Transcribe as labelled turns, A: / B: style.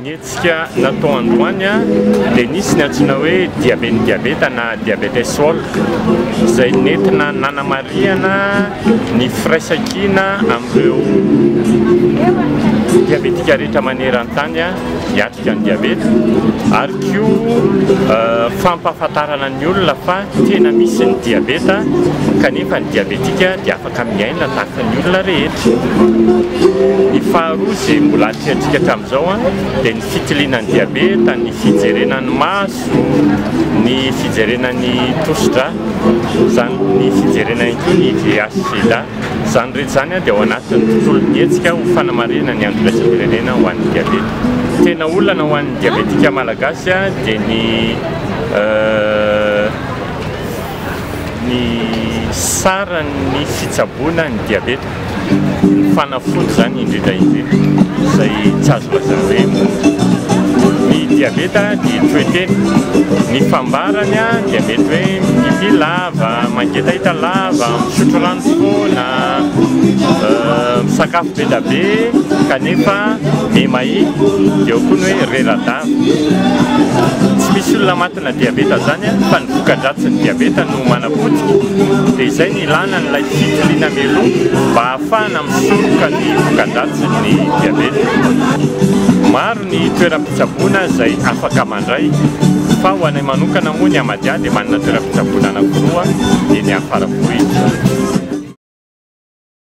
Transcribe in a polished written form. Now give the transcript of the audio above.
A: Ny hetsika natao androany dia nisy ny antsoina hoe diaben'ny diabeta na diabetes walk izay nentina nanamarihana ny firaisankina amin'ireo diabetika rehetra maneran-tany hiatrika ny diabeta ary koa fampahafantarana ny olona fa tena misy ny diabeta kanefa ny diabetika dia afaka miaina tahaka ny olona rehetra. Ny faharoa izay mbola atrehantsika hatramin'izao dia ny fitiliana ny diabeta, ny fijerena ny maso, ny fijerena ny tosidra, izany ny fijerena ihany koa ny VIH sida. Izany rehetra izany dia ao anatin'ny tontolon'ny hetsika ho fanamarihana ny andro iraisam-pirenena ho an'ny diabeta. Tena olana ho an'ny diabetika malagasy dia ny ny saran'ny fitsaboana ny diabeta, ny fanafody izany indrindra indrindra izay tsy azo lazaina hoe mora. Ny diabeta dia toe-tena, ny fambarany dia mety hoe mipipy lava, mangetaheta lava, misotro rano foana, misakafo be dia be kanefa miha-mahia, dia eo koa ny hoe rera-dava. Tsy misy olona maty. Na diabeta zany an, fa ny voka-dratsin'ny diabeta no manapotika, dia izay no ilana an'ilay fitiliana mialoha mba ahafahana misoroka ny voka-dratsin'ny diabeta. Maro ny toeram-pitsaboana izay afaka mandray, fa ho anay manokana moa ny Amadia dia manana toeram-pitsaboana anankiroa eny Faravohitra.